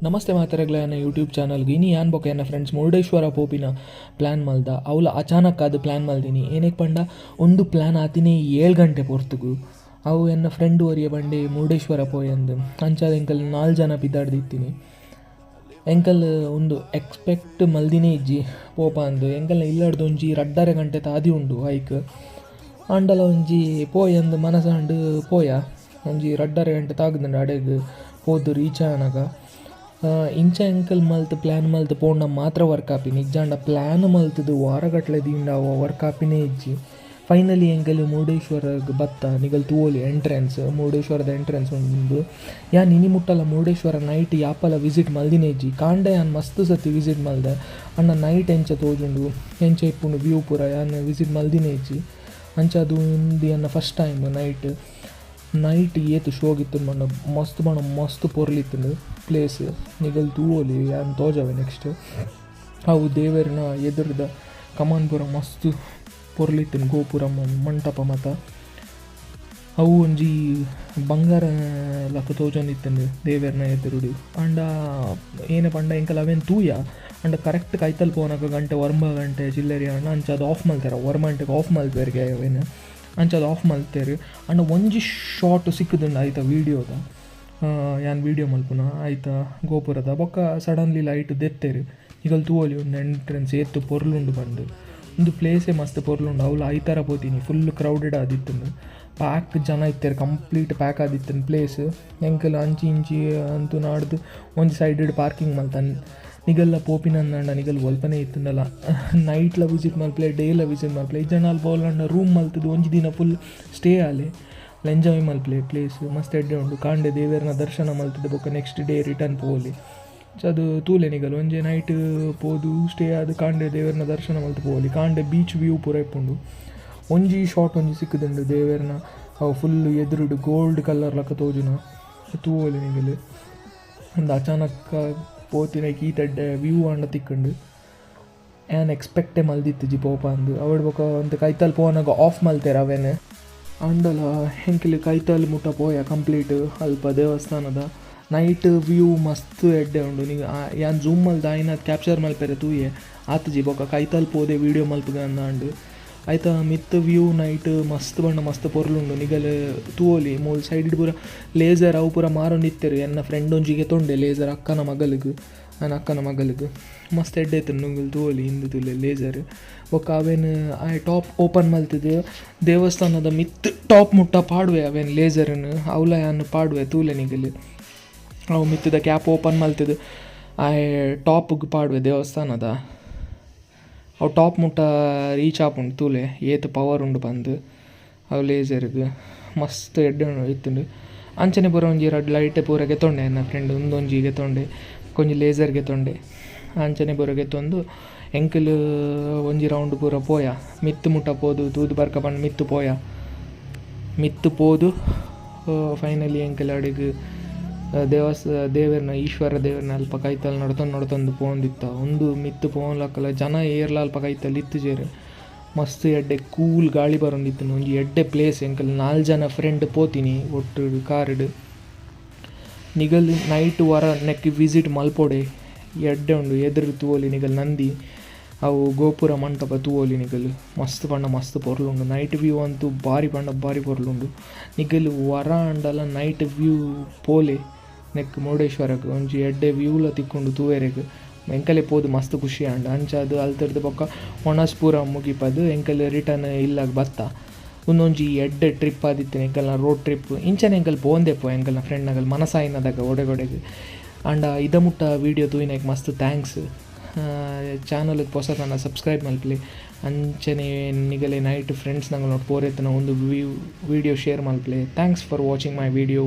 ನಮಸ್ತೆ ಮಾತೆರೆಗ್ಲ ಎನ್ನ ಯೂಟ್ಯೂಬ್ ಚಾನಲ್ಗೆ. ಇನಿ ಯಾನ್ ಬೊಕ ಎನ್ನ ಫ್ರೆಂಡ್ಸ್ ಮುರುಡೇಶ್ವರ ಪೋಪಿನ ಪ್ಲ್ಯಾನ್ ಮಲ್ದ. ಅವ್ಲ ಅಚಾನಕ್ ಆದ್ ಪ್ಲ್ಯಾನ್ ಮಲ್ದಿನಿ. ಏನೆಕ್ ಪಂಡ ಉಂದು ಪ್ಲ್ಯಾನ್ ಆತಿನಿ 7 ಗಂಟೆ ಪೊರ್ತುಗು. ಅವು ಎನ್ನ ಫ್ರೆಂಡ್ ಒರಿಯೆ ಪಂಡೆ ಮುರುಡೇಶ್ವರ ಪೋಯಂದ್. ಅಂಚಾದ್ ಎಂಕಲ್ 4 ಜನ ಪಿದಾಡ್ದಿತ್ತಿನಿ. ಎಂಕಲ್ ಉಂದು ಎಕ್ಸ್ಪೆಕ್ಟ್ ಮಲ್ದಿನೇ ಇಜ್ಜಿ ಪೋಪ ಅಂದ್. ಎಂಕಲ್ನ ಇಲ್ಲಡ್ದ್ ಒಂಜಿ 2.5 ಗಂಟೆ ತಾದಿ ಉಂಡು ಐಕ್. ಆಂಡಲ ಒಂಜಿ ಪೋಯಂದ್ ಮನಸಾಂಡ್ ಪೋಯ. ಒಂಜಿ 2.5 ಗಂಟೆ ತಾಗ್ದ್ಂಡ್ ಅಡೆಗ್ ಪೋದು ರೀಚ್ ಆನಗ. ಇಂಚ ಎಂಕಲ್ ಮಲ್ತ್ ಪ್ಲ್ಯಾನ್ ಮಲ್ತ್ ಪೋಂಡ ಮಾತ್ರ ವರ್ಕ್ ಆಪಿನಿ. ಇಜ್ಜಾಂಡ ಪ್ಲ್ಯಾನ್ ಮಲ್ತ್‌ದ್ ವಾರಗಟ್ಲೆ ದೀಂಡ ಅವು ವರ್ಕ್ ಆಪಿನೇ ಇಜ್ಜಿ. ಫೈನಲಿ ಎಂಕಲ್ ಮುರುಡೇಶ್ವರಗ್ ಬತ್ತ. ನಿಗಲ್ ತೂವೊಲಿ ಎಂಟ್ರೆನ್ಸ್, ಮುರುಡೇಶ್ವರದ ಎಂಟ್ರೆನ್ಸ್ ಉಂಡು. ಯಾನ್ ಇನಿ ಮುಟ್ಟಲ ಮುರುಡೇಶ್ವರ ನೈಟ್ ಯಾಪಲ ವಿಸಿಟ್ ಮಲ್ದಿನೇ ಇಜ್ಜಿ. ಕಾಂಡೆ ಯಾನ್ ಮಸ್ತ್ ಸರ್ತಿ ವಿಸಿಟ್ ಮಲ್ದೆ. ಆಂಡ ನೈಟ್ ಎಂಚ ತೋಜುಂಡು, ಎಂಚ ಇಪ್ಪುಂಡು ವ್ಯೂ ಪೂರ ಯಾನ್ ವಿಸಿಟ್ ಮಲ್ದಿನೇ ಇಜ್ಜಿ. ಅಂಚಾದ್ ಉಂದು ಎನ್ನ ಫಸ್ಟ್ ಟೈಮ್ ನೈಟ್. ನೈಟ್ ಏತ್ ಶೋಕಿತ್ತುಂಡು ಪಂಡ ಮಸ್ತ್ ಪಂಡ ಮಸ್ತ್ ಪೊರ್ಲಿತ್ತುಂಡು ಪ್ಲೇಸ್. ನಿಗಲ್ ತೂವೊಲಿ, ಯಾನ್ ತೋಜಾವೆ ನೆಕ್ಸ್ಟ್. ಅವು ದೇವೆರ್ನ ಎದುರುದ ಕಮಾನ್ ಪೂರ ಮಸ್ತ್ ಪೊರ್ಲಿತ್ತುಂಡು, ಗೋಪುರ ಮಂಟಪ ಮಾತ. ಅವು ಒಂಜಿ ಬಂಗಾರ ಲಕ ತೋಜೊಂದಿತ್ತುಂಡು ದೇವೆರ್ನ ಎದುರುಡು. ಆಂಡ ಏನೆ ಪಂಡ ಎಂಕಲ್ ಅವೆನ್ ತೂಯ. ಆಂಡ ಕರೆಕ್ಟ್ ಕೈತಲ್ ಪೋನಗ ಗಂಟೆ 9 ಗಂಟೆ ಚಿಲ್ಲರೆ ಆಂಡ ಅಂಚಾದ್ ಆಫ್ ಮಲ್ತೆರ್. 9 ಗಂಟೆಗ್ ಆಫ್ ಮಲ್ಪುವೆರ್ಗೆ ಅವೆನ್. ಅಂಚಾದ್ ಆಫ್ ಮಲ್ತೆರ್. ಆಂಡ ಒಂಜಿ ಶಾಟ್ ಸಿಕ್ಕುದುಂಡು ಐತ ವೀಡಿಯೋದ. ಯಾನ್ ವೀಡಿಯೋ ಮಲ್ಪುನ ಐತ ಗೋಪುರದ. ಬೊಕ್ಕ ಸಡನ್ಲಿ ಲೈಟ್ ದೆತ್ತೆರ್. ನಿಕಲ್ ತೂವೊಲಿ ಉಂದು ಎಂಟ್ರೆನ್ಸ್ ಏತ್ ಪೊರ್ಲುಂಡು ಪಂದ್. ಉಂದು ಪ್ಲೇಸೇ ಮಸ್ತ್ ಪೊರ್ಲುಂಡು. ಅವ್ಲು ಐತಾರ ಪೋತಿನಿ ಫುಲ್ ಕ್ರೌಡೆಡ್ ಆದಿತ್ತುಂಡು. ಪ್ಯಾಕ್ ಜನ ಇತ್ತೆರ್, ಕಂಪ್ಲೀಟ್ ಪ್ಯಾಕ್ ಆದಿತ್ತುಂಡು ಪ್ಲೇಸ್. ಎಂಕಲ್ ಅಂಚಿ ಇಂಚಿ ಅಂತು ನಾಡ್ದ್ ಒಂಜಿ ಸೈಡ್ ಪಾರ್ಕಿಂಗ್ ಮಲ್ತನ್. ನಿಗಲ್ಲ ಪೋಪಿನಂದಾಂಡ ನಿಗಲ್ ಒಲ್ಪನೆ ಇತ್ತುಂಡಲ ನೈಟ್ಲ ವಿಸಿಟ್ ಮಲ್ಪಲೆ, ಡೇಲ ವಿಸಿಟ್ ಮಲ್ಪಲೆ. ಇಜ್ಜಾಂಡ ಅಲ್ಪ ಓಲಾಂಡ ರೂಮ್ ಮಲ್ತ್‌ದ್ ಒಂಜಿ ದಿನ ಫುಲ್ ಸ್ಟೇ ಆಲೆ. ಎಂಜಾಯ್ ಮಲ್ಪಲೆ ಪ್ಲೇಸ್ ಮಸ್ತ್ ಎಡ್ಡೆ ಉಂಡು. ಕಾಂಡೆ ದೇವೆರ್ನ ದರ್ಶನ ಮಲ್ತ್‌ದ್ ಬೊಕ್ಕ ನೆಕ್ಸ್ಟ್ ಡೇ ರಿಟರ್ನ್ ಪೋವೊಲಿ. ಅದು ತೂಲೆ ನಿಗಲ್ ಒಂಜಿ ನೈಟ್ ಪೋದು ಸ್ಟೇ ಆದ್ ಕಾಂಡೆ ದೇವೆರ್ನ ದರ್ಶನ ಮಲ್ತ್ ಪೋವೊಲಿ. ಕಾಂಡೆ ಬೀಚ್ ವ್ಯೂ ಪೂರ ಇಪ್ಪುಂಡು. ಒಂಜಿ ಶಾಟ್ ಒಂಜಿ ಸಿಕ್ಕುದುಂಡು ದೇವೆರ್ನ ಅವು ಫುಲ್ ಎದುರುಡು ಗೋಲ್ಡ್ ಕಲರ್ ಲಕ ತೋಜುನ ತೂವೊಲಿ ನಿಗಲ್. ಉಂದು ಅಚಾನಕ್ ಪೋತಿನೈಕ್ ಈತ್ ಎಡ್ಡೆ ವ್ಯೂ ಆಂಡ ತಿಕ್ಕುಂಡು. ಯಾನ್ ಎಕ್ಸ್ಪೆಕ್ಟೇ ಮಲ್ದಿತ್ತಿಜಿ ಪೋಪ ಅಂದ್. ಅವೆಡ್ ಬೊಕ ಒಂತೆ ಕೈತಲ್ ಪೋನಗ ಆಫ್ ಮಲ್ತೆರ್ ಅವೆನ್. ಆಂಡಲ ಎಂಕುಲು ಕೈತಲ್ ಮುಟ್ಟ ಪೋಯ ಕಂಪ್ಲೀಟ್ ಅಲ್ಪ ದೇವಸ್ಥಾನದ. ನೈಟ್ ವ್ಯೂ ಮಸ್ತ್ ಎಡ್ಡೆ ಉಂಡು. ಯಾನ್ ಜೂಮ್ ಮಲ್ತ್ ಆಯಿನಾತ್ ಕ್ಯಾಪ್ಚರ್ ಮಲ್ಪೆರೆ ತೂಯೆ ಆತುಜಿ. ಬೊಕ ಕೈತಲ್ ಪೋದೆ ವೀಡಿಯೋ ಮಲ್ಪುಗ ಅಂದಾಂಡ್. ಐತ ಮಿತ್ತ್ ವ್ಯೂ ನೈಟ್ ಮಸ್ತ್ ಪಂಡ ಮಸ್ತ್ ಪೊರ್ಲುಂಡು. ನಿಗಲ್ ತೂವೊಲಿ ಮೂಲು ಸೈಡ್ ಪೂರ ಲೇಸರ್ ಅವು ಪೂರ ಮಾರೊಂದಿತ್ತೆರ್. ಎನ್ನ ಫ್ರೆಂಡ್ ಒಂಜಿ ಗೆತೊಂಡೆ ಲೇಸರ್ ಅಕ್ಕನ ಮಗಲ್ಗ್, ಆಯನ ಅಕ್ಕನ ಮಗಲ್ಗ್. ಮಸ್ತ್ ಎಡ್ಡೆ ಇತ್ತುಂಡು. ನಿಕುಲು ತೂವೊಲಿ ಇಂದು ತೂಲೆ ಲೇಸರ್. ಬೊಕ ಅವೆನ್ ಆಯೆ ಟಾಪ್ ಓಪನ್ ಮಲ್ತ್‌ದ್ ದೇವಸ್ಥಾನದ ಮಿತ್ತ್ ಟಾಪ್ ಮುಟ್ಟ ಪಾಡುವೆ ಅವೆನ್ ಲೇಸರ್‌ನ್. ಅವ್ಲ ಯಾನ್ ಪಾಡುವೆ ತೂಲೆ ನಿಗಲ್. ಅವು ಮಿತ್ತ್‌ದ ಕ್ಯಾಪ್ ಓಪನ್ ಮಲ್ತ್‌ದ್ ಆಯೆ ಟಾಪ್‌ಗ್ ಪಾಡುವೆ ದೇವಸ್ಥಾನದ. ಅವು ಟಾಪ್ ಮುಟ್ಟ ರೀಚ್ ಆಪುಂಡು ತೂಲೆ ಏತ್ ಪವರ್ ಉಂಡು ಪಂದ್ ಅವು ಲೇಸರ್‌ಗ್. ಮಸ್ತ್ ಎಡ್ಡೆ ಇತ್ತುಂಡು. ಅಂಚನೆ ಪೂರ ಒಂಜಿ ರಡ್ಡ್ ಲೈಟ್ ಪೂರ ಗೆತೊಂಡೆ ಎನ್ನ ಫ್ರೆಂಡ್ ಉಂದೊಂಜಿ ಗೆತೊಂಡೆ ಒಂಜಿ ಲೇಸರ್ ಗೆತೊಂಡೆ. ಅಂಚನೆ ಪೂರ ಗೆತೊಂದು ಎಂಕುಲು ಒಂಜಿ ರೌಂಡ್ ಪೂರ ಪೋಯ. ಮಿತ್ತ್ ಮುಟ್ಟ ಪೋದು ತೂದು ಬರ್ಕ ಪಂದ್ ಮಿತ್ತ್ ಪೋಯ. ಮಿತ್ತ್ ಪೋದು ಫೈನಲಿ ಎಂಕಲ್ ಅಡೆಗ್ ದೇವೆರ್ನ ಈಶ್ವರ ದೇವೆರ್ನ ಅಲ್ಪ ಕೈತಲ್ ನಡತೊಂದು ನಡತೊಂದು ಪೋವೊಂದಿತ್ತ. ಉಂದು ಮಿತ್ತ್ ಪೋವೊನ್ಲಕಲ ಜನ ಏರ್ಲ ಅಲ್ಪ ಕೈತಲ್ ಇತ್ತುಜೆರ್. ಮಸ್ತ್ ಎಡ್ಡೆ ಕೂಲ್ ಗಾಳಿ ಬರೊಂದಿತ್ತುಂಡು. ಒಂಜಿ ಎಡ್ಡೆ ಪ್ಲೇಸ್. ಎಂಕಲ್ 4 ಜನ ಫ್ರೆಂಡ್ ಪೋತಿನಿ ಒಟ್ಟು ಕಾರ್‌ಡ್. ನಿಗಲ್ ನೈಟ್ ವರ ನೆಕ್ಕ್ ವಿಸಿಟ್ ಮಲ್ಪೊಡೆ, ಎಡ್ಡೆ ಉಂಡು. ಎದುರು ತೂವೊಲಿ ನಿಗಲ್ ನಂದಿ ಅವು ಗೋಪುರ ಮಂಟಪ ತೂವೊಲಿ ನಿಗಲ್. ಮಸ್ತ್ ಪಂಡ ಮಸ್ತ್ ಪೊರ್ಲುಂಡು. ನೈಟ್ ವ್ಯೂ ಅಂತೂ ಬಾರಿ ಪಂಡ ಬಾರಿ ಪೊರ್ಲುಂಡು. ನಿಗಲ್ ವರ ಆಂಡಲ ನೈಟ್ ವ್ಯೂ ಪೋಲೆ ನೆಕ್ಕ್ ಮುರುಡೇಶ್ವರಗ್. ಒಂಜಿ ಎಡ್ಡೆ ವ್ಯೂಲ ತಿಕ್ಕುಂಡು ತೂವೆರೆಗ್. ಎಂಕಲೆ ಪೋದು ಮಸ್ತ್ ಖುಷಿ ಆಂಡ್. ಅಂಚಾದ್ ಅಲ್ತುರ್ದು ಬೊಕ ವನಸ್ ಪೂರ ಮುಗಿಪದ್ ಎಂಕಲ್ ರಿಟರ್ನ್ ಇಲ್ಲಗ್ ಬತ್ತ. ಉಂದೊಂಜಿ ಎಡ್ಡೆ ಟ್ರಿಪ್ ಆದಿತ್ತಿನಿ ಎಂಕಲ್ನ ರೋಡ್ ಟ್ರಿಪ್. ಇಂಚನೆ ಎಂಕಲ್ ಪೋವೊಂದೆ ಪೋ ಎಂಕಲ್ನ ಫ್ರೆಂಡ್ ನಕಲ್ ಮನಸಾಯಿನದಗ ಒಡೆಗೊಡೆಗ್. ಆಂಡ ಇದ ಮುಟ್ಟ ವೀಡಿಯೋ ತೂಯಿನೈಕ್ ಮಸ್ತ್ thanks. ಚಾನಲ್‌ಗ್ ಪೊಸತನ ಸಬ್ಸ್ಕ್ರೈಬ್ ಮಲ್ಪುಲೆ. ಅಂಚನೆ ನಿಗಲೆ ನೈಟ್ ಫ್ರೆಂಡ್ಸ್ ನಕಲ್ನೊಟ್ಟು ಪೋರೆತ್ತುನ ಒಂದು ವೀಡಿಯೋ ಶೇರ್ ಮಲ್ಪುಲೆ. Thanks for watching my video.